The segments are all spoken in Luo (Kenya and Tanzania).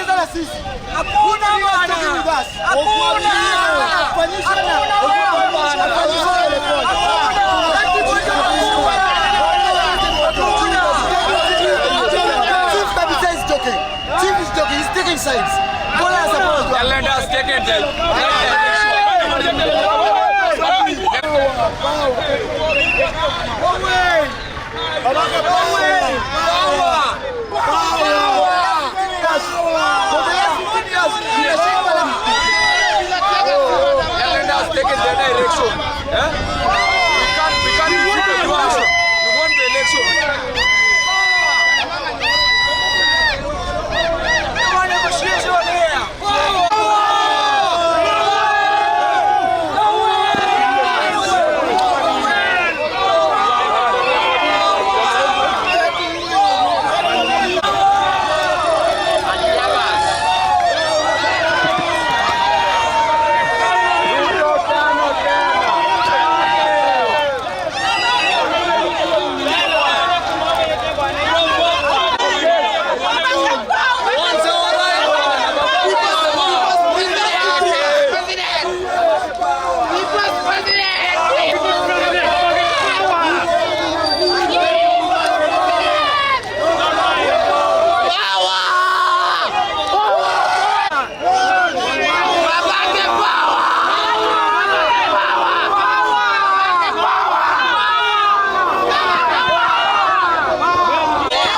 Anacheza na sisi. Hakuna bwana. Hakuna. Fanyisha na Hakuna. Chief kabisa is joking. Chief is joking. He's taking sides. Mbona anasupport? Let us take it. Let For the last 15 years, nimeshika na us take it their direction. Eh? We can't refuse the election. We want the election. No negotiation here.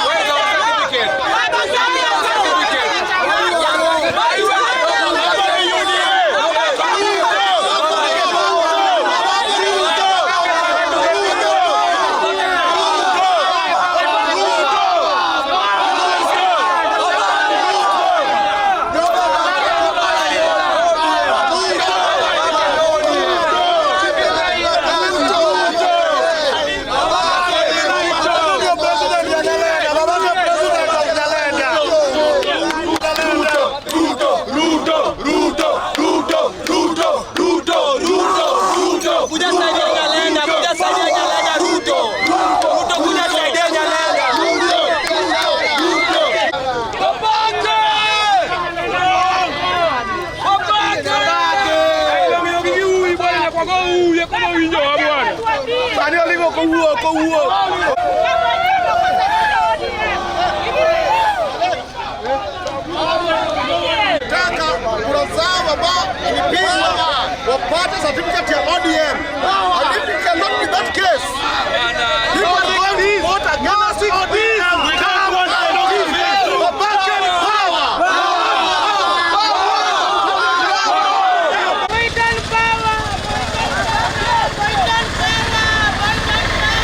Where's our certificate? Certificate. Kuja saidia Nyalenda, kuja saidia Nyalenda Ruto. Ruto kuja saidia Nyalenda. Sani olingo kowuok kowuok. Nataka kura zao ambao ilipigwa wapate certificate ya ODM. And if it cannot be that case, people are going to vote against ODM. We don't want Babake ni power. Boyton power! Boyton power! Boyton power!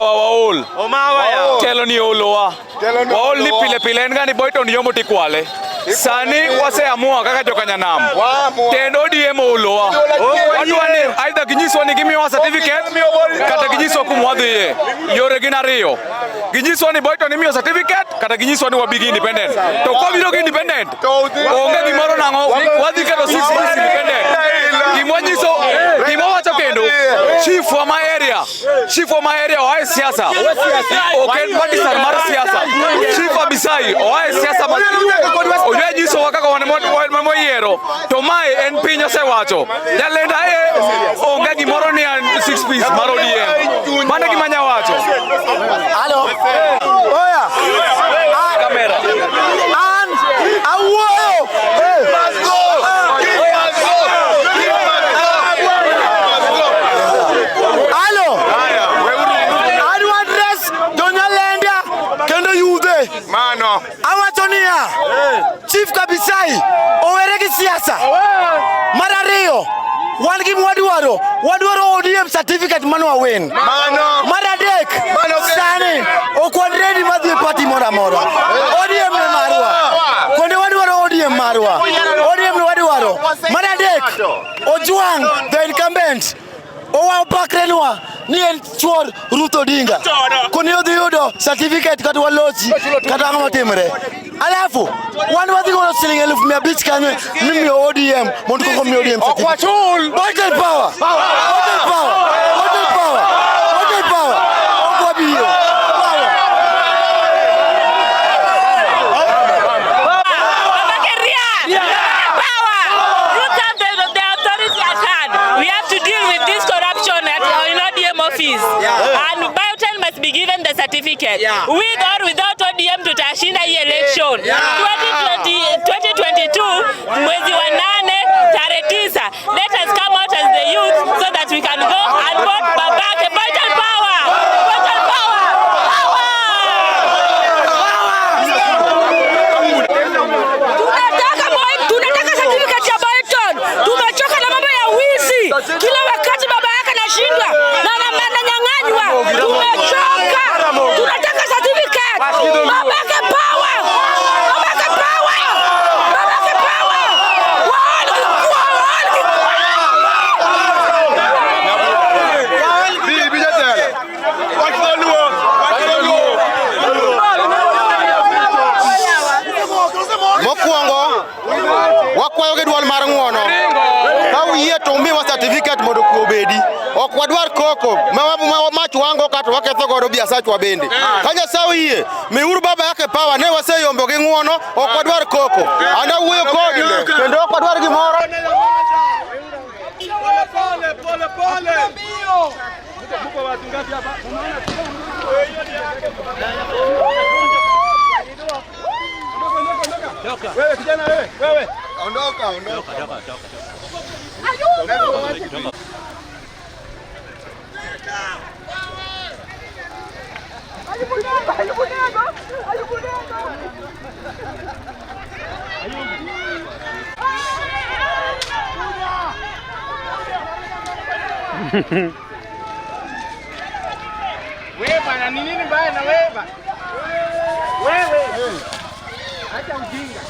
Waol. Telo ni olowa. Waol ni pile pile en gani Boyton yomo tikwale. Sani waseamua kaka jokanyanam. Tend ODM olowa. Wadwa ni either ginyiswa ni gimiyowa certificate kata ginyiswa kuma wadhiye. Yore gin ariyo. Ginyiswa ni Boyton imiyo certificate kata ginyiswa ni wabi gi independent. To kobiro gi independent, onge gimoro nang'o wadhi keto 6 months independent. Gimwanyiso gimwawacho kendo chief wa ma area, chief wa ma area oa e siasa, ok en partisan mar siasa. Chief Abisai oa e siasa ma oywe nyisowa kaka wan moyiero to mae en piny osewacho jalenda e onge gimoro ni an six piece mar ODM. Mano e gima anya wacho. Halo. Oya. Kamera. An awuoyo. Must go. Must go. Halo. Adwa address jonyalenda kendo yudhe. Mano. Awacho niya, Chief Kabisai owere gi siasa. Mar ariyo, wan gi mwadwaro, wadwaro ODM certificate mano wawin. Mano. Mar adek, sani ok wan ready mar dhi e party moro amora. ODM ne marwa. Konde wadwaro ODM marwa. ODM ne wadwaro. Mar adek, Ojwang the incumbent owa opakrenwa ni en chuor Ruth Odinga. Koni odhi yudo certificate kata walochi kata ang'o matimre. Alafu wan wadhi golo siling 500,000 kanyo mimiyo ODM mondo koko miyo ODM certificate. Boyton power! Boyton power! Boyton power! Boyton power! Ok wabiro. Power! Babake Power! Youth have the authority at hand. We have to deal with this corruption at in ODM office. And Biotel must be given the certificate. With or without ODM tutashinda hii election. 2020, 2022 mwezi wa nane tarehe 9. Let us come out as the youth so that we can go and vote Babake. Biotel power! Biotel power! Power! Tunataka certificate ya Byton. Tumechoka na mambo ya wizi. Kila wakati baba yake anashindwa na ananyang'anywa. Tumechoka. Tunataka certificate. Babake power. Babake power. Babake power. Waol kikua, waol kikua. Bi bi jatelo. Wach dholuo. Wach dholuo. Mokwongo, wakwayo gi duol mar ng'uono. Ka uyie to umiwa certificate mondo kwe obedi. Ok wadwar koko ma mach wango kato waketho godo biasachwa bende. Ka Nyasaye oyie, miuru baba yake power ne waseyombo gi ng'uono, ok wadwar koko. An awuoyo kodi kendo ok wadwar gimoro. Pole pole pole. Mko watu ngapi hapa? Wewe kijana wewe, wewe. Ondoka, ondoka. Ayubu! Ayubu nego! Ayubu nego! Wewe bana, ni nini mbaya na wewe bana? Wewe. Acha ujinga.